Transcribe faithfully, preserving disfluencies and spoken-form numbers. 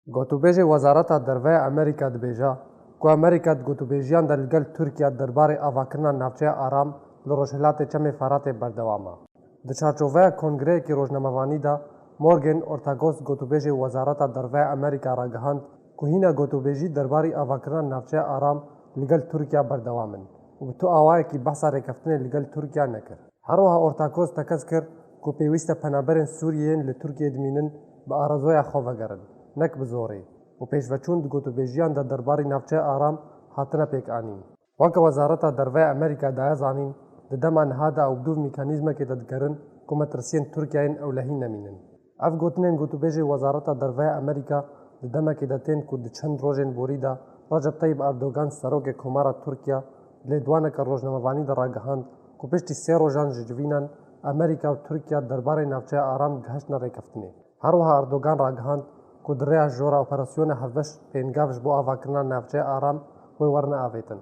Gotûbêjê Wezareta Derve ya Amerîka dibêje ku Amerîka di gotûbêjiyan de li gel Tirkiye derbarê avakirina navçeya Aram li rojhilatê Çemê Feratê berdewam e. Di çarçoveya kongreyekî rojnamevanî de, Morgan Ortagus, gotûbêjê Wezareta Derve ya Amerîka, ragihand ku hîna gotûbêjî derbarî avakirina navçeya Aram li gel Tirkiye berdewam in û bi tu awayekî behsa rêkeftinê li gel Tirkiye nekir. Her wiha Ortakus tekez kir ku pêwîst e penaberên Sûriyê yên li Tirkiyê dimînin bi arazoya xwe vegerin, nek bi zorê, û pêşveçûn di gotûbêjiyan de derbarî navçeya Aram hatine pêkanîn. Weke Wezareta Derve ya Amerîka daye zanîn, di dema niha de ew bi dûv mekanîzmekê de digerin ku metirsiyên Tirkiyeyên ewlehî nemînin. Ev gotinên gotûbêjê Wezareta Derve ya Amerîka di demekê de tên ku di çend rojên borî de Recep Tayyip Erdogan, serokê Komara Tirkiye, di lêdwaneke rojnamevanî de ragihand ku piştî sê rojan ji civînan Amerîka û Tirkiye derbarê navçeya Aram gihiştine rêkeftinê. Her wiha Erdogan ragihand ku di rêya jora operasyona hevbeş pêngav ji bo avakirina navçeya Aram wê werine avêtin.